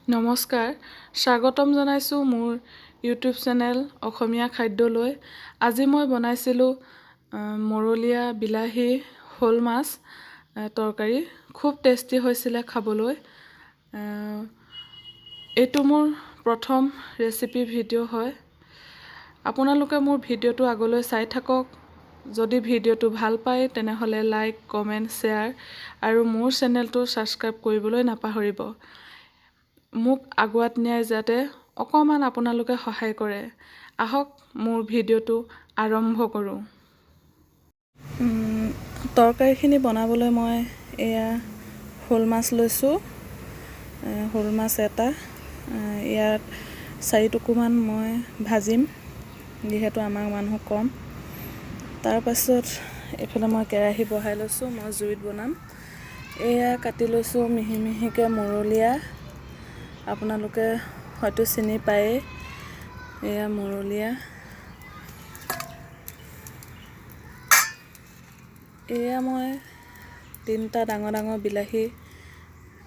নমস্কাৰ, স্বাগতম জনাইছোঁ মোৰ ইউটিউব চেনেল অসমীয়া খাদ্যলৈ। আজি মই বনাইছিলোঁ মৰলীয়া বিলাহী শ'ল মাছ তৰকাৰী। খুব টেষ্টি হৈছিলে খাবলৈ। এইটো মোৰ প্ৰথম ৰেচিপি ভিডিঅ' হয়। আপোনালোকে মোৰ ভিডিঅ'টো আগলৈ চাই থাকক। যদি ভিডিঅ'টো ভাল পায় তেনেহ'লে লাইক, কমেণ্ট, শ্বেয়াৰ আৰু মোৰ চেনেলটো ছাবস্ক্ৰাইব কৰিবলৈ নাপাহৰিব। মোক আগুৱাত নিয়াই যাতে অকণমান আপোনালোকে সহায় কৰে। আহক মোৰ ভিডিঅ'টো আৰম্ভ কৰোঁ। তৰকাৰীখিনি বনাবলৈ মই এয়া শ'ল মাছ লৈছোঁ। শ'ল মাছ এটা, ইয়াত 4 টুকুৰমান মই ভাজিম, যিহেতু আমাৰ মানুহ কম। তাৰপাছত এইফালে মই কেৰাহী বহাই লৈছোঁ, মই জুইত বনাম। এয়া কাটি লৈছোঁ মিহি মিহিকৈ মৰলীয়া, আপোনালোকে হয়তো চিনি পায়েই। এয়া মৰলীয়া। এয়া মই 3টা ডাঙৰ ডাঙৰ বিলাহী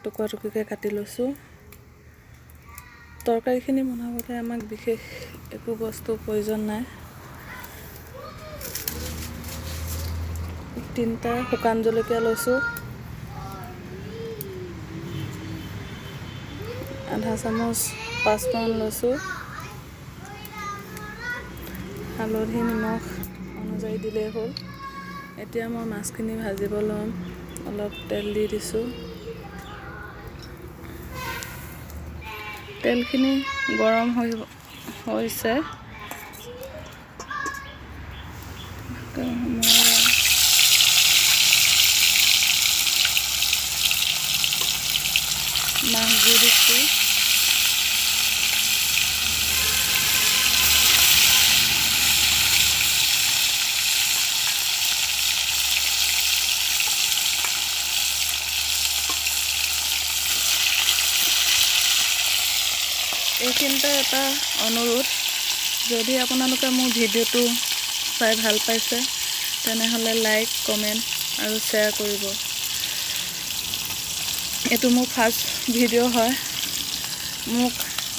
টুকুৰা টুকুৰিকৈ কাটি লৈছোঁ। তৰকাৰীখিনি বনাবলৈ আমাক বিশেষ একো বস্তুৰ প্ৰয়োজন নাই। 3টা শুকান জলকীয়া লৈছোঁ, আধা চামুচ পাঁচফোৰণ লৈছোঁ, হালধি নিমখ অনুযায়ী দিলেই হ'ল। এতিয়া মই মাছখিনি ভাজিব ল'ম। অলপ তেল দি দিছোঁ। তেলখিনি গৰম হৈছে। মাছ দি দিছোঁ। এইখিনিতে এটা অনুৰোধ, যদি আপোনালোকে মোৰ ভিডিঅ'টো চাই ভাল পাইছে তেনেহ'লে লাইক, কমেণ্ট আৰু শ্বেয়াৰ কৰিব। এইটো মোৰ ফাৰ্ষ্ট ভিডিঅ' হয়, মোক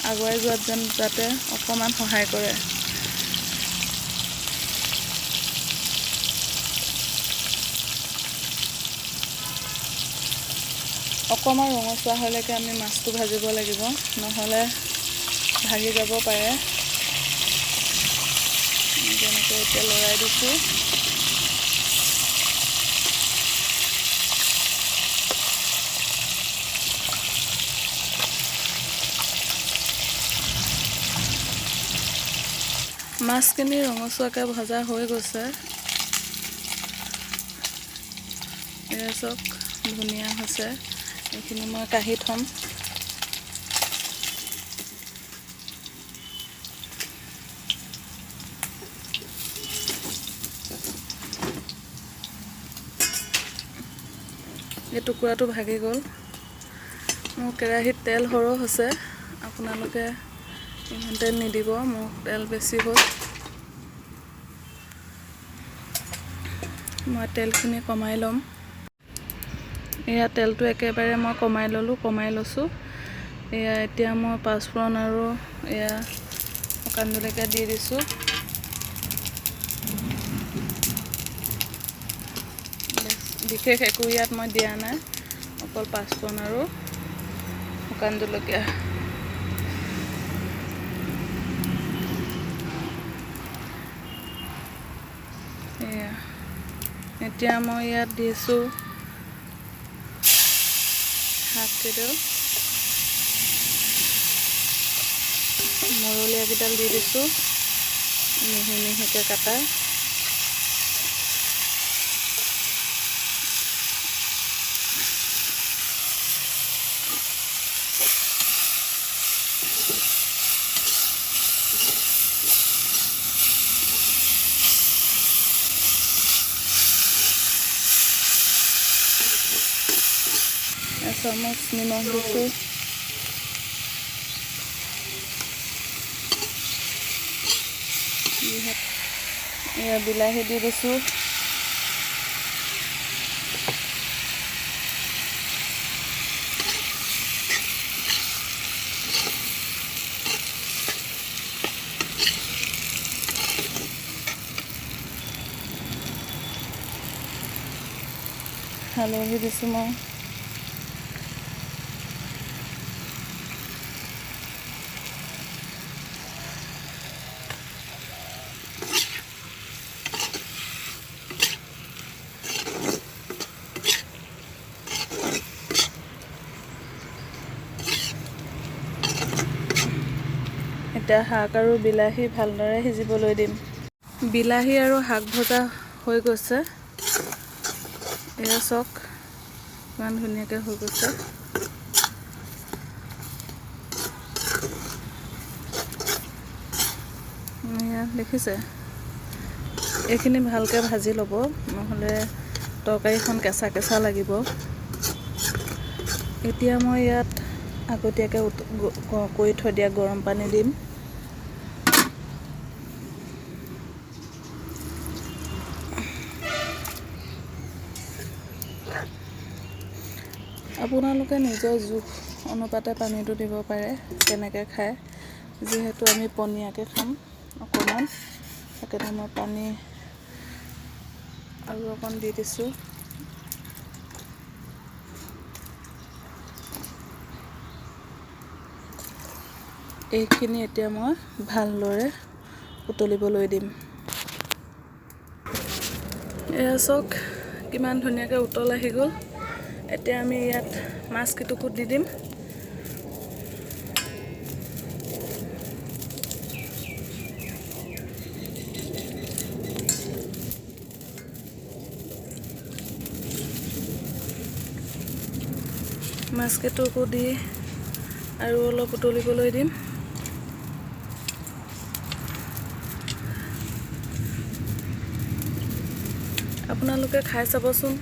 আগুৱাই যোৱাত যেন যাতে অকণমান সহায় কৰে। অকণমান ৰঙচুৱা হ'লেকে আমি মাছটো ভাজিব লাগিব, নহ'লে ভাগি যাব পাৰে। যেনেকৈ এতিয়া লৰাই দিছোঁ। মাছখিনি ৰঙচুৱাকৈ ভজা হৈ গৈছে। এয়া চাওক, ধুনীয়া হৈছে। এইখিনি মই কাঢ়ি থ'ম। এই টুকুৰাটো ভাগি গ'ল। মোৰ কেৰাহীত তেল সৰহ হৈছে, আপোনালোকে ইমান তেল নিদিব, মোৰ তেল বেছি হ'ল। মই তেলখিনি কমাই ল'ম। এয়া তেলটো একেবাৰে মই কমাই লৈছোঁ। এয়া এতিয়া মই পাঁচফোৰণ আৰু এয়া শুকান জলকীয়া দি দিছোঁ। বিশেষ একো ইয়াত মই দিয়া নাই, অকল পাঁচফোৰণ আৰু শুকান জলকীয়া। এয়া এতিয়া মই ইয়াত দিছোঁ শাককেইডাল, মৰলীয়াকেইডাল দি দিছোঁ মিহি মিহিকৈ কাটা। এচামুচ নিমখ দিছোঁ। এয়া বিলাহী দি দিছোঁ। হালধি দিছোঁ মই। এতিয়া শাক আৰু বিলাহী ভালদৰে সিজিবলৈ দিম। বিলাহী আৰু শাক ভজা হৈ গৈছে। এয়া চাওক, ইমান ধুনীয়াকৈ হৈ গৈছে। এয়া দেখিছে, এইখিনি ভালকৈ ভাজি ল'ব, নহ'লে তৰকাৰীখন কেঁচা কেঁচা লাগিব। এতিয়া মই ইয়াত আগতীয়াকৈ কৰি থৈ দিয়া গৰম পানী দিম। আপোনালোকে নিজৰ জোখ অনুপাতে পানীটো দিব পাৰে, কেনেকৈ খায়। যিহেতু আমি পনীয়াকৈ খাম অকণমান, সেইকাৰণে মই পানী আৰু অকণ দি দিছোঁ। এইখিনি এতিয়া মই ভালদৰে উতলিবলৈ দিম। এয়া চাওক, কিমান ধুনীয়াকৈ উতল আহি গ'ল। এতিয়া আমি ইয়াত মাছ কেইটুকুৰ দি দিম। মাছ কেইটুকুৰ দি আৰু অলপ উতলিবলৈ দিম। আপোনালোকে খাই চাবচোন,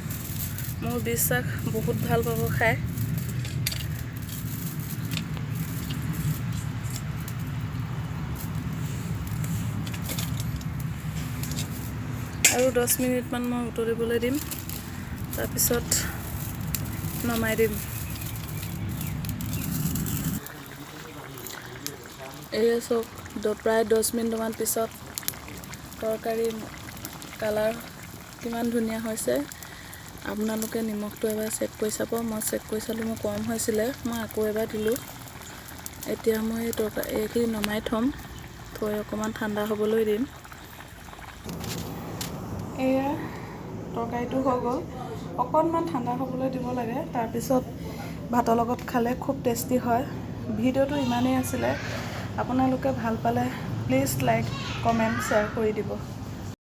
মোৰ বিশ্বাস বহুত ভাল পাব খাই। আৰু 10 মিনিটমান মই উতলিবলৈ দিম, তাৰপিছত নমাই দিম। এয়া চাওক, প্ৰায় 10 মিনিটমান পিছত তৰকাৰী কালাৰ কিমান ধুনীয়া হৈছে। আপোনালোকে নিমখটো এবাৰ চেক কৰি চাব। মই চেক কৰি চালোঁ, মোৰ কম হৈছিলে, মই আকৌ এবাৰ দিলোঁ। এতিয়া মই এই তৰকাৰী এইখিনি নমাই থ'ম, থৈ অকণমান ঠাণ্ডা হ'বলৈ দিম। এয়া তৰকাৰীটো হৈ গ'ল। অকণমান ঠাণ্ডা হ'বলৈ দিব লাগে, তাৰপিছত ভাতৰ লগত খালে খুব টেষ্টি হয়। ভিডিঅ'টো ইমানেই আছিলে। আপোনালোকে ভাল পালে প্লিজ লাইক, কমেণ্ট, শ্বেয়াৰ কৰি দিব।